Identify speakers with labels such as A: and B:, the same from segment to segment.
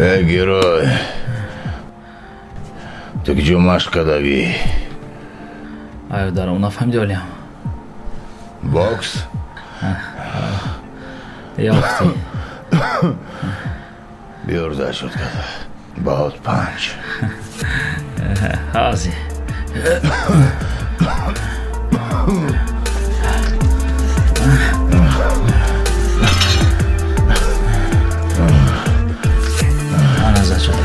A: Эй, герой, ту куҷо машқ кардагӣ?
B: Аю даром нафаҳмиди олиам.
A: Бокс?
B: Ёфтӣ.
A: Биёр зачёт карда. Баҳот 5.
B: Ҳозир. Ана зачёт.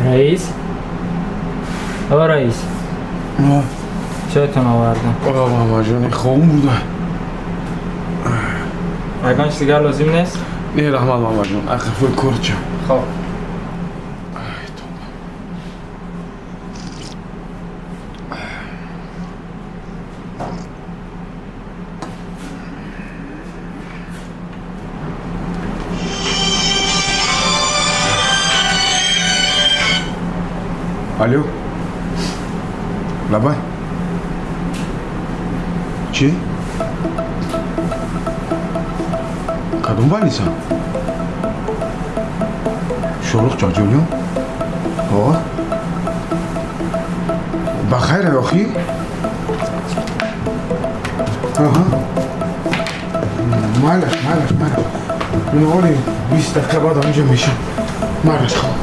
B: Раис? О, раис. Чойтон овардам.
C: Мамаҷони, хобм бурда.
B: Ягон чиз дигар лозим нест?
C: Не, раҳмат, мамаҷон, ақифои корча.
B: Хоб.
C: Алло, лабай, чӣ? Кадом больница? Шоҳрух Ҷаҷолиён? О, ба хайр охи? Аҳа, майлаш, майлаш, майлаш. Оли 20 дақиқа баъд онҷо мешам. Майлаш, хоб.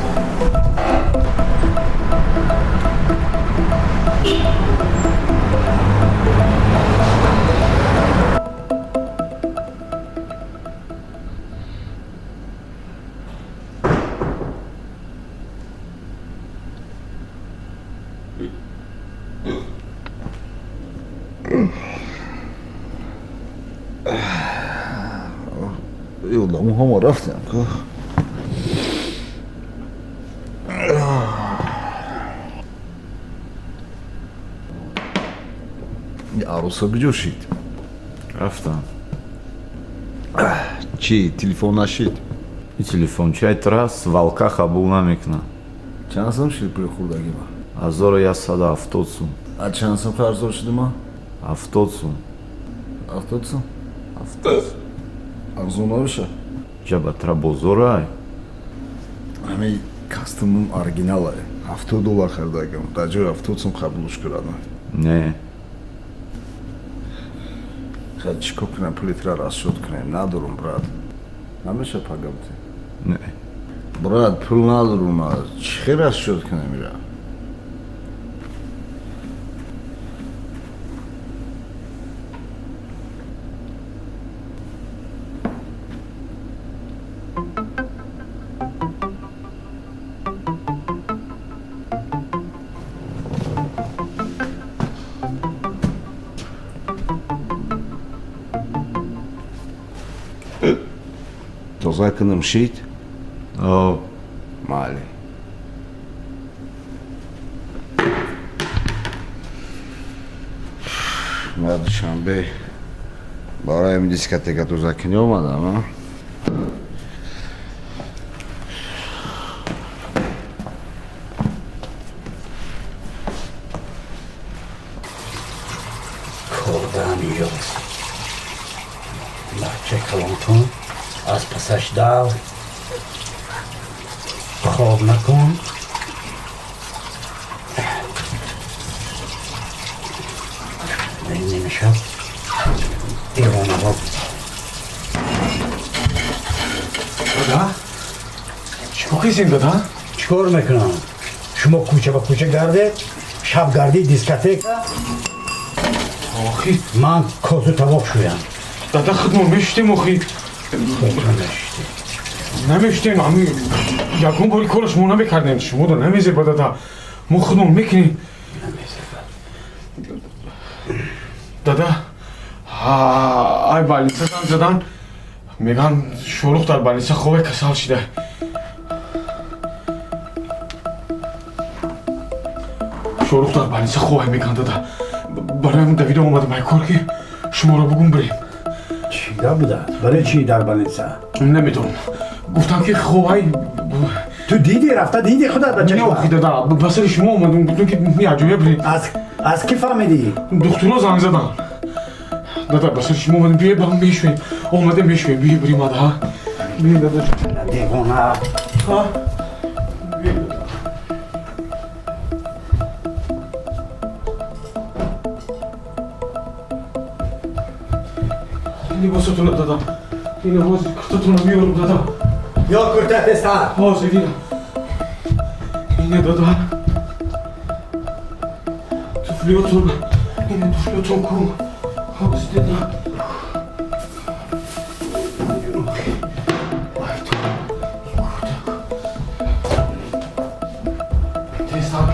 A: Ҳама рафтем ку.
D: Арӯса куҷо шид?
E: Рафтам.
D: Чӣ, телефон нашид?
E: И телефончиай тра свалка қабул намекунад.
D: Чанд сум шид пули хӯрдагима?
E: 1170 сум.
D: А чанд сум қарздор шудима?
E: 70 сум.
D: 70 сум?
E: 70 сум.
D: Арзон набоша?
E: Ҷабатра бозорай.
D: Ҳамин костюмум оригиналае. $70 харидагам. Дар ҷои 70 сум қабулш кардам.
E: Не.
D: Хай, чӣ кор кунем, пули тира расчёт кунем? Надорум, брат. Намеша пагамти?
E: Не.
D: Брат, пул надорум. Чӣ хел расчёт кунем ира? Тоза кунам шид?
E: О.
D: Майли. Ма Душанбе Барои ҳамин дискотека тозакунӣ омадам, а?
F: Кордаам ёз. Бача калонтон аз пасаш дав. Хоб накун. Нимшаб девонаҳо.
C: Дада? Чикор кардем, дада?
F: Чикор мекунам? Шумо кӯча ба кӯча гардед, шаб гардӣ дискотека.
C: Охи.
F: Ман козу тавоқ шуям.
C: Дада, худмон мешудем, охи. Намешудем, ами ягон бори кора шумо намекардем. Шумо да намезеба, дада. Мо худмон мекунем. Дада, ай больница занг задан, меган Шорух дар больница хобе касал шида. Шорух дар больница хобе меган, дада. Барои давида омадам ай кор ки шуморо бугум бирем.
F: Чӣ гап буда? Барои чӣ дар больница?
C: Намедонам. Гуфтам ки хобай.
F: Ту дидӣ, рафта дидӣ худат ба чашма?
C: Не, охи, дада, ба сари шумо омадам, гуфтам ки аҷоиб бирем.
F: Аз кӣ фаҳмидӣ?
C: Духтуро занг задан. Дада, ба сари шумо омадам, биё ба ҳам мешӯем. Омадем мешӯем, биё бирем, ада. Биё, дада.
F: Девона.
C: Ҳа? Биё, дада. Либосатонро, дада. Ина ҳозир куртатонро меёрам, дада.
F: Ё курта тезтар.
C: Ҳозир, ина. Ина, дада. Туфлиётон, ина туфлиётон ку. Ҳозир, дада.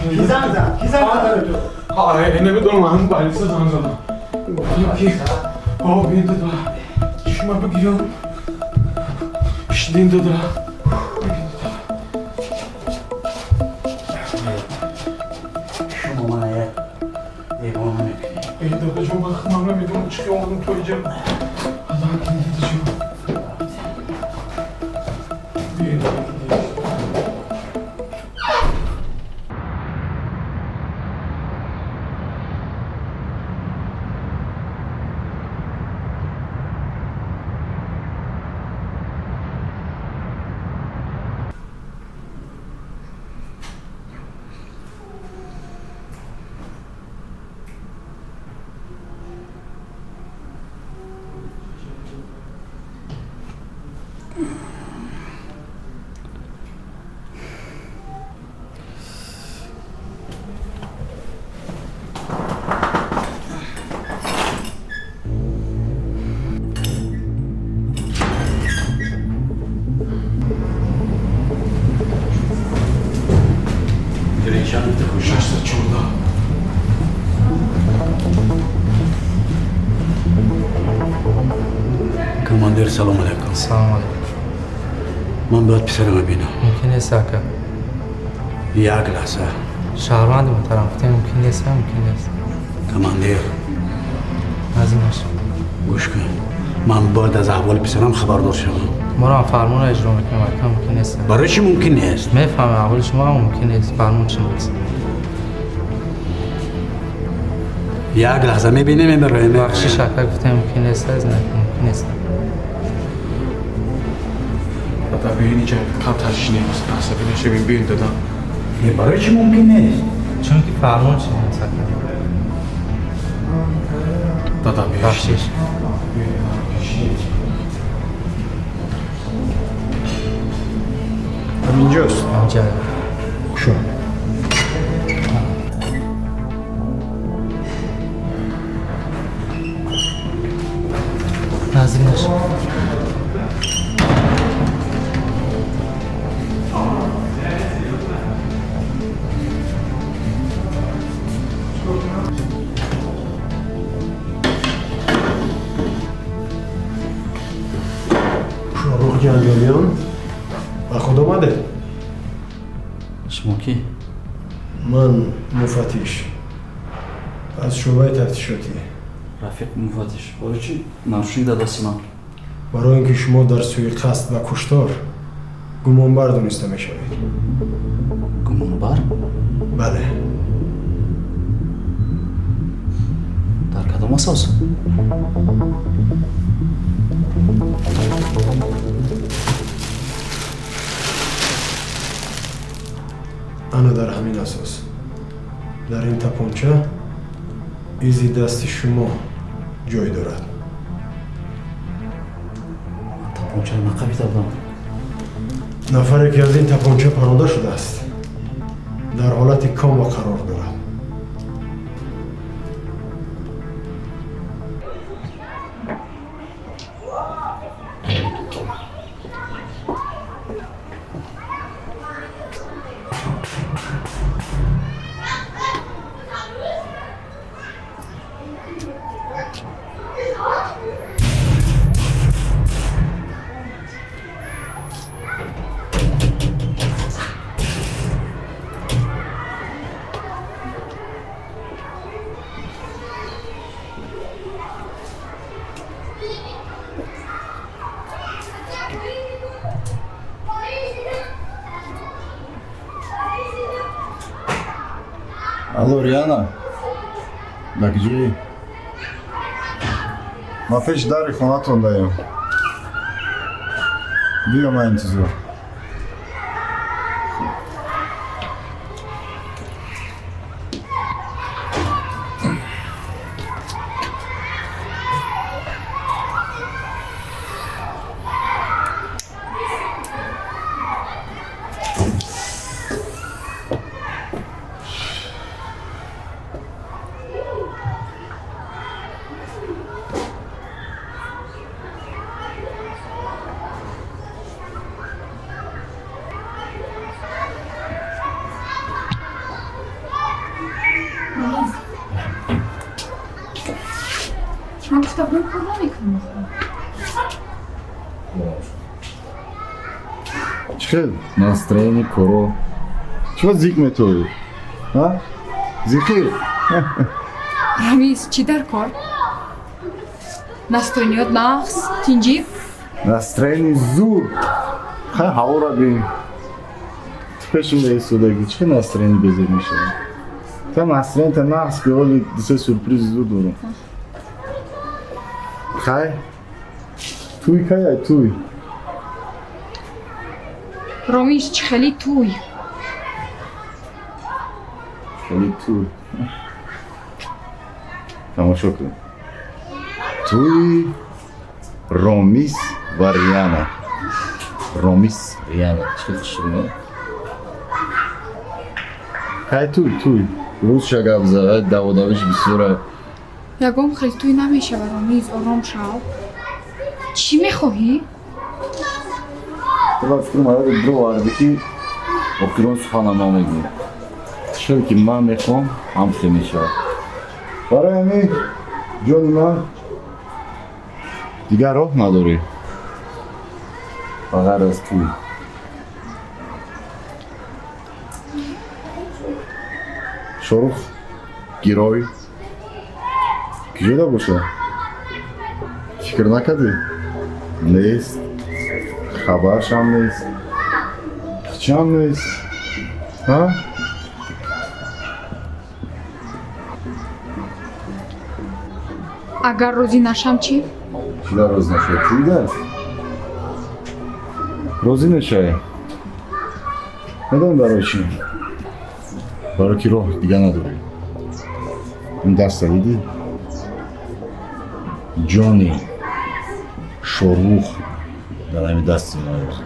F: Кӣ занг зад? Кӣ занг зад ту?
C: Ай, намедонам, ҳам больница занг задам. Гуфтам ки о, бин, дада. Шумо бигирам. Шидин, дада.
F: Шумо мана як девона мекунед.
C: Эй, дада ҷон, ман худам намедонам чӣ омадам то инҷа. Дада, дада ҷон. Биё, дада.
F: Командир, салом алейкум.
B: Салом алейкум.
F: Ман бояд писарамро бинам.
B: Мумкин нест, ака.
F: Як лаҳза.
B: Шаҳрванди муҳтарам, гуфтем мумкин нест, мумкин нест.
F: Командир.
B: Назим бош.
F: Гӯш кун. Ман бояд аз аҳволи писарам хабардор шавам.
B: Моро ҳам фармонро иҷро мекунем, ака, мумкин нест.
F: Барои чӣ мумкин нест?
B: Мефаҳмам, аҳволи шумо ҳам мумкин нест, фармон чӣ нест.
F: Як лаҳза мебинем, мебароем.
B: Бахшиш, ака, гуфтем мумкин нест, мумкин нест.
C: Дада, биёин инҷа камтар шинем, асабӣ нашавем, биёин, дада.
F: Барои чӣ мумкин нест?
B: Чунки фармон чӣ нест, ака.
C: Дада, биёин.
B: Бахшиш.
D: Ҳаминҷост?
B: Ҳаминҷа.
D: Хуш омадед.
B: Наздик нашав.
G: Шоҳрух Ҷанҷолиён, ба худ омадед?
F: Шумо кӣ?
G: Ман муфаттиш аз шӯъбаи тафтишотӣ.
H: Рафиқ муфаттиш, барои чӣ нарушник дар дасти ман?
G: Барои ин ки шумо дар суиқасд ва куштор гумонбар дониста мешавед.
H: Гумонбар?
G: Бале.
H: Дар кадом асос?
G: Ана дар ҳамин асос. Дар ин тапонча изи дасти шумо ҷой дорад.
H: Ман тапончаро нақабида будам.
G: Нафаре ки аз ин тапонча паронда шудааст, дар ҳолати кома қарор дорад.
D: Алло, Риана, да куҷоӣ? Ман пеши дари хонатон даем. Биё, ман интизор.
I: Ман гуфта будам кор намекунам.
D: Чӣ хел настроени коро? Чӣ зиқ метавӣ? Зиқӣ?
I: Рамиз, чӣ дар кор? Настроениёт нағз, тинҷӣ?
D: Настроени зур. Хай ҳавора бин. Ту пешум истодаги, чӣ настроени безеб мешавад? Та настроенита нағз ки ҳоли дусе сюрпризи зур дорам. Хай? Туй кай ай туй?
I: Ромиш, чӣ хели туй?
D: Хели туй. Тамошо кун. Туи Ромис ва Риана. Ромис, Риана. Чӣ хушрӯ? Хай туй, туй. Русша гап зад, даводавиш бисёра.
I: Ягон хел туй намешава, Ромиз, ором шав. Чӣ мехоҳӣ?
D: Ту ба фикрум адади бироварди ки охирон суханам намегӯ. Чӣ ки ман мехоҳам, ҳам хел мешавад. Барои ҳамин ҷони ман дигар роҳ надорӣ ба ғайр аз туй. Шорух гирой куҷода боша? Фикр накардӣ? Нест, хабаршам нест, ҳичам нест. Ҳа?
I: Агар розӣ нашам чӣ?
D: Чӣ дар розӣ нашавӣ? Чӣ дар? Розӣ мешавӣ. Медонӣ барои чӣ? Барои ки роҳ дига надорӣ. Ин даста дидӣ? Ҷони Шорух дар ҳамин дасти ман розӣ.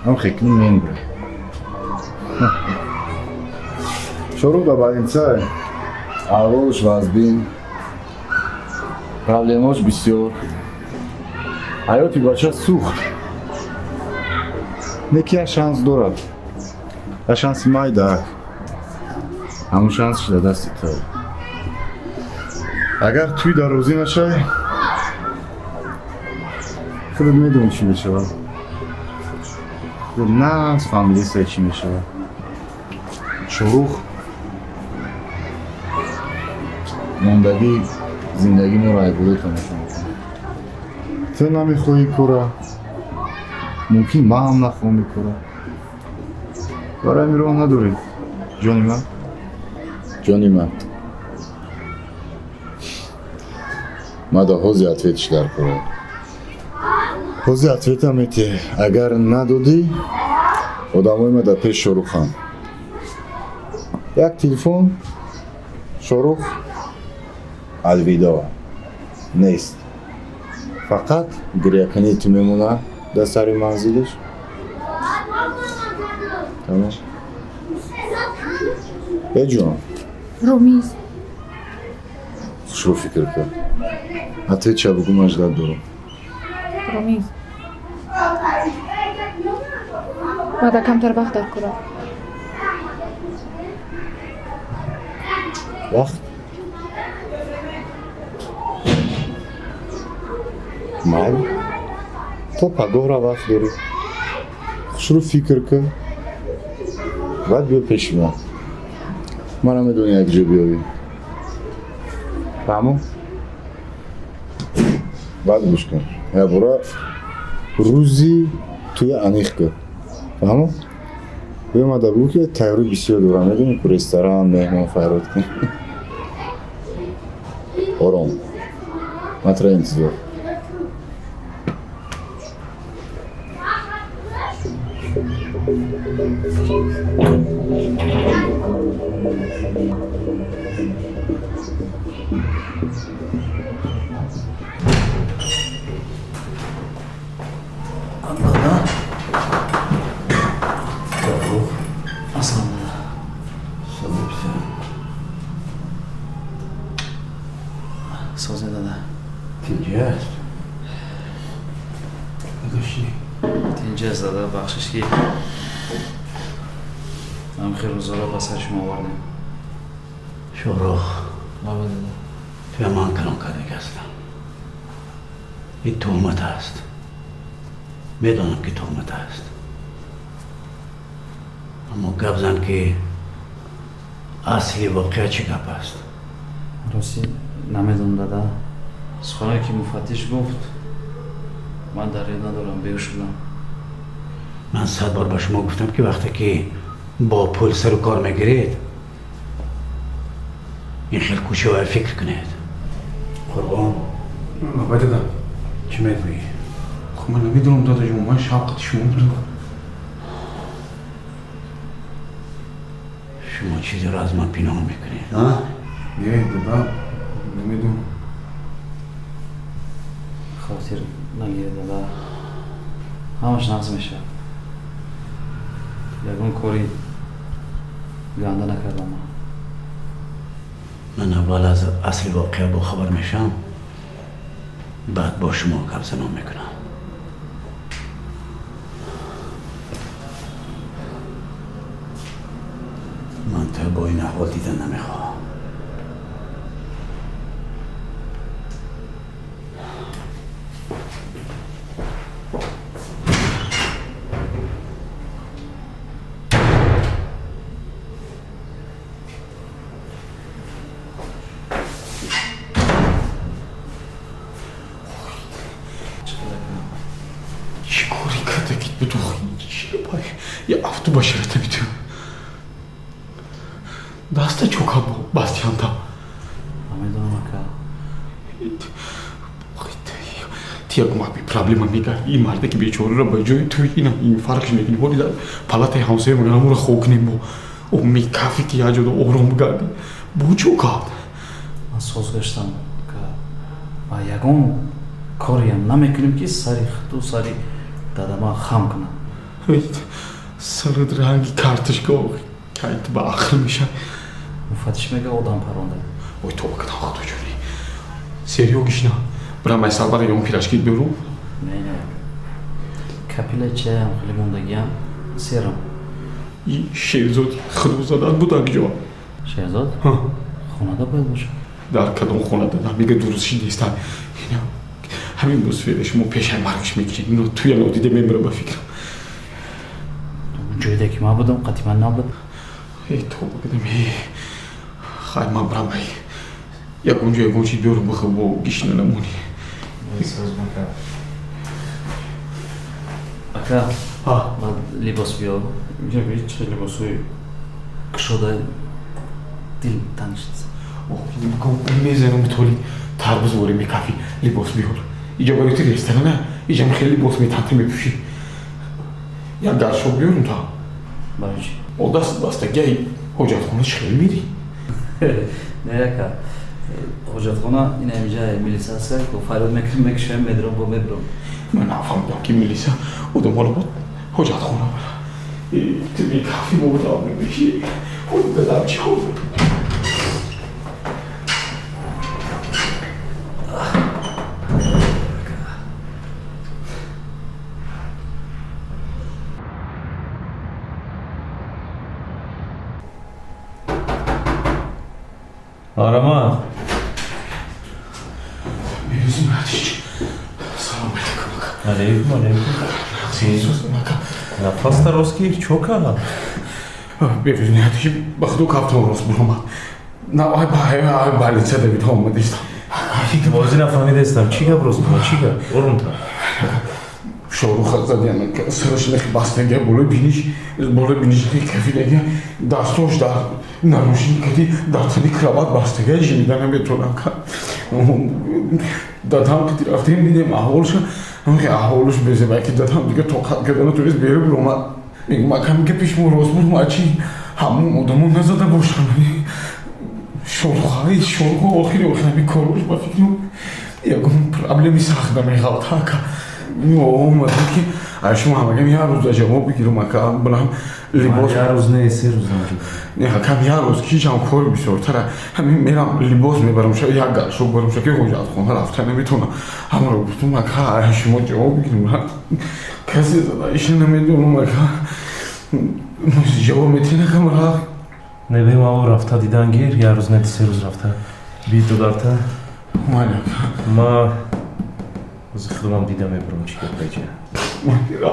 D: Ҳам хекни мембре. Шорух дар больница, аҳволаш вазбин, проблемаош бисёр. Ҳаёти бача сӯхт. Не ки як шанс дорад. Як шанси майдаак. Ҳамон шансш дар дасти ту. Агар туй дар розӣ нашавӣ, худат медонӣ чӣ мешавад. Худат нағз фаҳмидистай чӣ мешавад. Шорух Мондагӣ зиндагӣ моро айболе тамошо мекунад. Ту намехоҳӣ кора, мумкин ман ҳам нахоҳам кора. Барои ҳамин роҳ надорем. Ҷони ман, ҷони ман, мада ҳози ответиш дар кора. Ҳози ответа метиҳ. Агар надодӣ, одамои ма дар пеш Шоҳрухам. Як телефон, Шоҳрух алвидо нест. Фақат гирякани ту мемонад дар сари манзилиш. Тамом. Е ҷон.
I: Ромиз.
D: Хушрӯ фикр кун. Ответша бугӯ, ман ждать дорам.
I: Ромиз. Мада камтар вақт дар кора.
D: Вақт? Майли. То пагоҳра вақт дорӣ. Хушрӯ фикр кун. Баъд биё пеши ман. Мана медонӣ як ҷо биёвӣ. Фаҳмон? Баъд гӯш кун. Якбора рӯзи туя аниқ кун. Фаҳмон? Биё мада бигӯ ки тайёрӣ бисёр дорам. Медонӣ ку ресторан, меҳмон фарёд кун. Ором. Ман туро интизор.
H: Созе дада.
F: Тинҷи аст?
C: Дадоши.
H: Тинҷи аст дада, бахшиш ки ҳамхел рӯзоро ба сари шумо овардем.
F: Шоҳрух.
H: Баба дада.
F: Туя ман калон кардагӣ ҳастам. Ин туҳмат аст. Медонам ки туҳмат аст. Аммо гап зан ки асли воқеа чӣ гап аст?
H: Рости намедонам дада. Сухане ки муфаттиш гуфт, ман дар ёд надорам, беҳуш будам.
F: Ман 100 бор ба шумо гуфтам ки вақте ки бо пул сару кор мегиред, ин хел кӯчаҳоя фикр кунед. Қурбон.
C: Баба дада.
F: Чӣ мегӯӣ?
C: Хуб ман намедонам дадаҷон, ман шавқати шумо будам.
F: Шумо чизеро аз ман пинҳон мекунед, а?
C: Не, дада, намедонам.
H: Хотир нагиред дада. Ҳамаш нағз мешавад. Ягон кори ганда накардам ман.
F: Ман аввал аз асли воқеа бохабар мешавам, баъд бо шумо гапзанон мекунам. Ман туро бо ин аҳвол дидан намехоҳам.
C: Чӣ кори кардагит буд? Я автобаширата биту. Даста чока бастиянта.
H: Намедонам ака.
C: Ти ягон би проблема мега. Ин марде ки бечораро ба ҷои ту ина ин фарқш мекунӣ. Ҳоли дар палатаи ҳамсоя мегӯям амуро хокнем бо. О мекафи ки як ҷода ором бигардӣ. Бо чо кард?
H: Ман соз гаштам ака. Ва ягон кориам намекунем ки сари худту сари дадама хам кунам.
C: Сарат ранги картошка кайт ба ақл мешавад.
H: Муфаттиш мега одам паронда.
C: Ой тоба кадам худоҷонӣ. Серьёгиш на. Брам ай сарбара ягон пирашки биёрум?
H: Не, не. Капила чаям хеле мондагиам серам.
C: И Шерзод худо задан буд акҷо.
H: Шерзод?
C: Ҳа.
H: Хонада бояд бошад.
C: Дар кадом хонада намега дуруст шидеста. Ҳамин мусфере шумо пешай маргш мекунед. Ино туя нодида мемира ба фикрам.
H: Ҷойде ки ман будам, қатъи ман набуд.
C: Эй тоба кадам. Хай ман брам ай Ягон ҷо ягон чи биёру бихӯр, бо гишна намонӣ.
H: Ака, баъд либос биёр.
C: Чӣ либосҳои
H: кушода дил танг шуд.
C: Мезанам толи тарбуз ворӣ мекафӣ. Либос биёр. Иҷа барои ту ресторана, иҷам хеле либос метанта мепӯшӣ. Як гаршоб биёрум та.
H: Барои чӣ?
C: О даст бастагиаи ҳоҷатхона чӣ хеле мирӣ?
H: Не, ака, ҳоҷатхона ина инҷа милиса аст, фарёд мекунем, мекушем, медром, бо мебром.
C: Ман нафаҳмидам, ки милиса одамҳоро бо ҳоҷатхона бара. Ту мекафӣ, модам намешӣ. Дадам чӣ хӯрд?
J: Арама.
C: Салом алейкум.
J: Алейкум, алейкум. Нафаста рост ки чо кардам?
C: Бевизнияти ба худу кафтон рост буромад. На ай ба ай больница давид омадистам.
J: Бози нафаҳмидастам. Чӣ гап рост буромад? Чӣ гап? Орумта.
C: Шоруха задиан сараш нахи бастага болои биниш, болои биниш кафидаги, дастош дар нарушини кади дар тани кроват бастага, жинида наметонам. Дадам ки рафтем, дидем аҳволша, аҳволш безебай, ки дадам дига тоқат кардана турист беру биромад. Мегум, акам, ки пиш мо рост буд, чи ҳамон одамо назада бошам. Шоруха, шоруха охири охир корош ба фикрам ягон проблеми сахт намеғалта, ака. Омадам, ки ай шумо ҳамагам як рӯз ҷавоб бигирам, ака, билам либос.
J: Як рӯз не, 3 рӯз.
C: Не, акам, як рӯз кичам кори бисёртара. Ҳамин мерам, либос мебарам, ша як гаршоб барам, ша ки ҳоҷатхона рафта наметавонам. Ҳамаро гуфтум, ака, ай шумо ҷавоб бигирам. Касе зада иша намедонам, ака. Ҷавоб метиҳен, акам, ра?
J: Не, бемао рафта дидан гир, як рӯз не, 3 рӯз рафта. Бид додарта.
C: Майли, ака.
J: Ма худам дида мебарам, чӣ гап ҷа.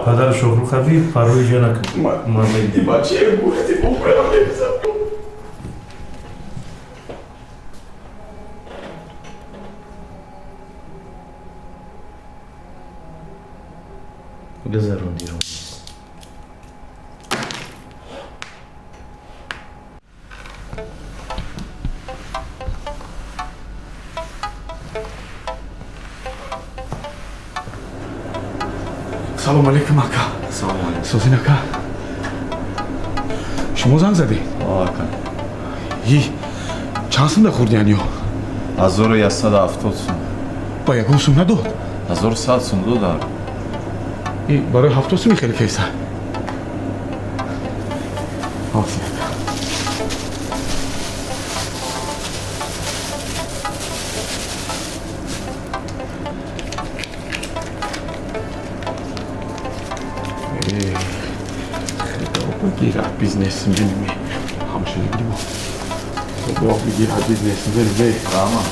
J: Падару Шоҳрухави парвои ҷа накун.
C: Баче гуфти бубрам.
J: Гузаронди ром.
C: Салом алейкум, ака.
E: Салом алейкум.
C: Созин, ака? Шумо занг задед?
E: Ака.
C: И чанд сумда хӯрдиян ё?
E: 1170 сум.
C: Ба ягон сум надод?
E: 1100 сум додам.
C: И барои 70 суми хеле кеса. Ҳозир. Худо бигирад, бизнесмени ҳамаша нагиримо. Худо бигирад, бизнесмени.
E: Рама.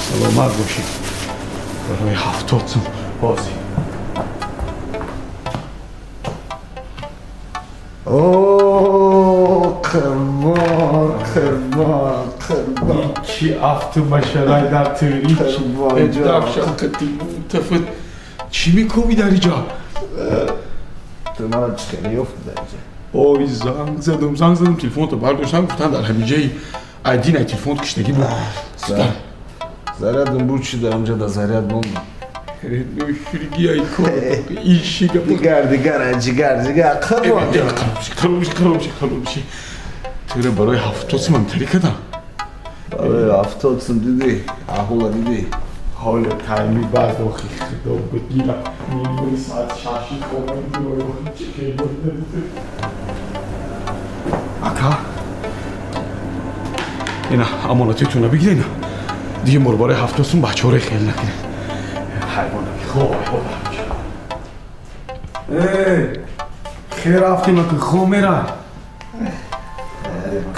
C: Саломат бошӣ. Барои 70 сум ҳозир.
D: О, қурбон, қурбон, қурбон.
C: Чӣ афту башарай дар тӯри.
D: Қурбон ҷон.
C: Дафшақати мутафит. Чӣ мекобӣ дар иҷа?
D: Ту мана чӣ хеле ёфти дар иҷа?
C: Ой, занг задам, занг задам, телефонто бардоштам, гуфтам дар ҳамиҷаи айдин ай телефонт киштагӣ буд.
D: Зарядам буд, чи дар онҷа да заряд мондам.
C: Шурги ай кор иши гап.
D: Дигар, дигар, ай ҷигар, ҷигар, қурбон ҷон.
C: Харомши, харомши, харомши. Тура барои 70 сумам тари кардам.
D: Барои 70 сум дидӣ, аҳвола дидӣ.
C: Ҳоло тайми баъд, охи худо бигира. Милиони соат шаши хобам. Чӣ хеле. Ака, ина амонатитона бигирена. Диге моро барои 70 сум бачаҳоро хел накунед. Ҳайвонаки хоб. Э, хел рафтем, ака, хоб мера.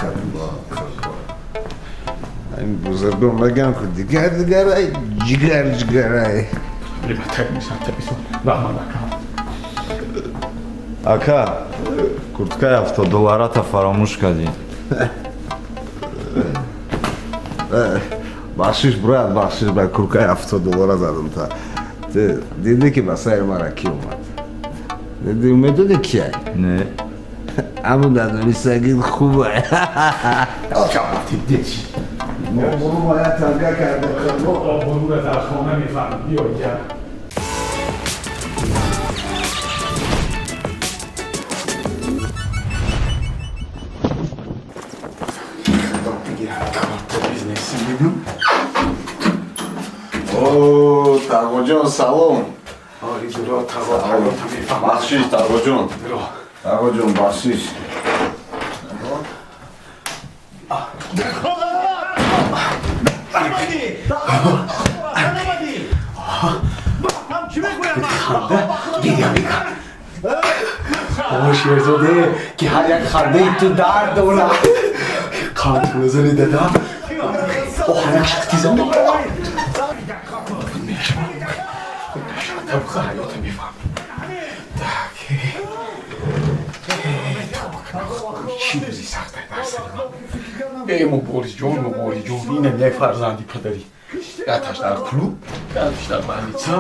D: Қурбон, қурбон. Ҳамин бузургон мегӯям, ку дигар, дигар, ай ҷигар, ҷигар, ай.
C: Раҳмат, ака.
E: Ака, курткаи 70 долларата фаромӯш кардӣ.
A: Бахшиш, брат, бахшиш, ба куркаи $70 задам та. Диди ки ба сари мара ки омад? Диди, медони кияй?
E: Не.
A: Аммо надонистагин хуба. Мо бояд танга карда.
C: Обрӯра дар хона мефаҳмӣ. Биё инҷа.
A: О, Тағоҷон, салом. Бахшиш, Тағоҷон. Тағоҷон, бахшиш.
C: О, Шерзоде, ки ҳар як хандаи ту дард дорад. Қалб мезани дада. О, ҳар як шахтиза ҳаёта мефаҳмӣ. Так, чӣ рӯзи сахтай дар сари ман. Э, Муборизҷон, Муборизҷон, инам як фарзанди падарӣ. Яташ дар клуб, яташ дар больница,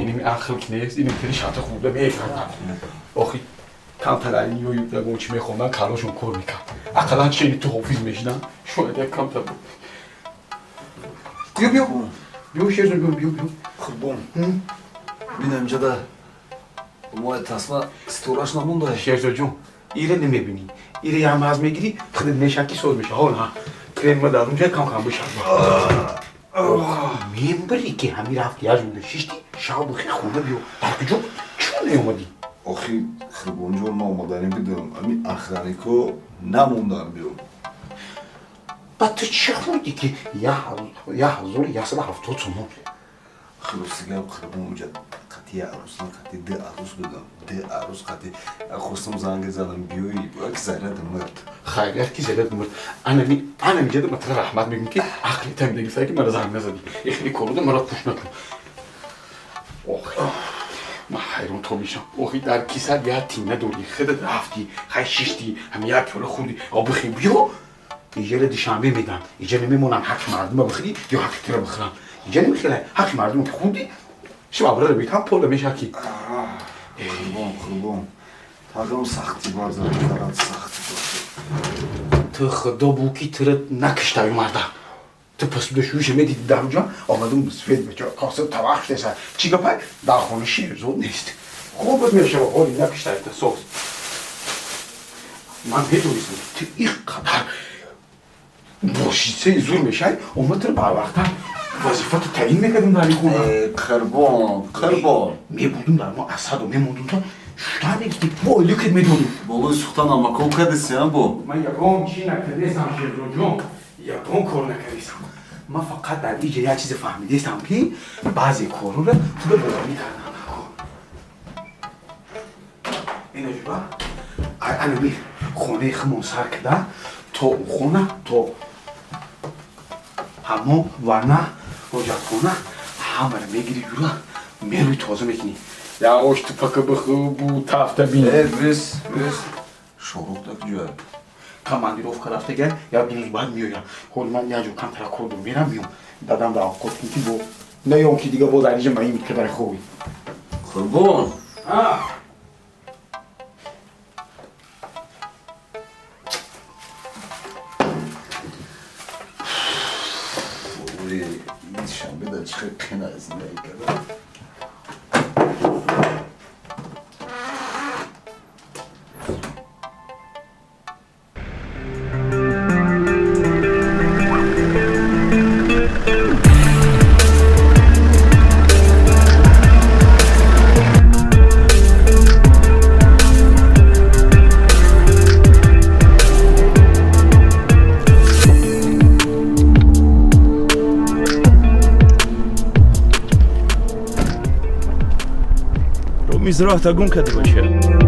C: инам ақл ки нест, инам тири шата хӯрда мекардам. Охи, камтар ё ягон чӣ мехондан, калошон кор мекард. Ақаллан чени ту ҳофиз мешидан, шояд як камтар. Биё, биё, биё, Шерзод, биё, биё, биё.
A: Қурбон, бинам инҷода мои тасма ситораш намонда.
C: Шерзодҷон, ире намебинӣ. Ире як маз мегирӣ, худат мешакӣ, соз меша. Ҳол ҳа. Крем ма дар унҷа кам кам бишад. Мембарӣ ки ҳамин рафти як ҷунда шишти, шав бихи хона биё. Дар куҷо? Чун наомадӣ?
A: Охи, Қурбонҷон, ман омаданӣ бидам. Ҳамин охранико намондан биё.
C: Ба ту чӣ хӯрдӣ ки 1170 сомон?
A: Хулоси гап, Қурбон, унҷа қати як арӯс на, қати ду арӯс будам. Ду арӯс қати хостам занг задам, биёи, як заряд мурд.
C: Хайрият ки заряд мурд. Анами, анами ҷада ма тра раҳмат мегӯм ки ақли там дагифта ки мара занг назадӣ. Ихли коруда мара пуш накун. Охи, ман ҳайрон то мешам. Охи, дар кисат як тина дорӣ, худат рафтӣ, хай шиштӣ, ҳами як пиёла хӯрдӣ, об бихӣ, биё. Иҷара душанбе медам. Иҷара мемонам ҳаққи мардума бихӯрӣ ё ҳаққи туро бихӯрам. Иҷа намехелай ҳаққи мардума ки хӯрдӣ, шабра битам пола мешакӣ.
A: Қурбон, Қурбон, тагам сахти барзад, дарат сахти барзад.
C: Ту худо бу ки тура накиштави марда. Ту пасуда шӯиша медиди дар уҷа, омадум свет бечора коса тавақ шудеса. Чӣ гапай? Дар хона Шерзод нест. Хуб мешава, ҳоли накиштави та соз. Ман медонистам, ту ин қадар бошицаи зур мешай, омад тура барвақта вазифату таъин мекардем дар ин хона.
A: Қурбон, Қурбон.
C: Мебурдум дар мо асаду мемондум то шута мегуфти бойликат медонем.
A: Болои сухта намакон кардеси, а бо?
C: Ман ягон чӣ накардесам, Шерзодҷон, ягон кор накардесам. Ман фақат дар иҷа як чизе фаҳмидестам ки баъзе корҳоро худо боварӣ кардан накун. Инаҷуба, анами хонаи хумон сар карда то хона, то ҳамом, ванна, ҳоҷатхона ҳамаро мегирӣ юра, мерӯи тоза мекунӣ. Я ош тупака бихӯ, бу тафта бин.
A: Э, бис, бис. Шорух так ҷоя.
C: Командировка рафта гай, як ду рӯз баъд меоям. Ҳол ман як ҷо камтара кор дорам, мерам меом. Дадам дар авқот кун ки бо наём ки дига боз дар инҷа маим кадари хобӣ.
A: Қурбон.
C: А?
A: Душанбе дар чӣ хел қина зиндагӣ кардам.
J: Мизроҳта гум карда бошад.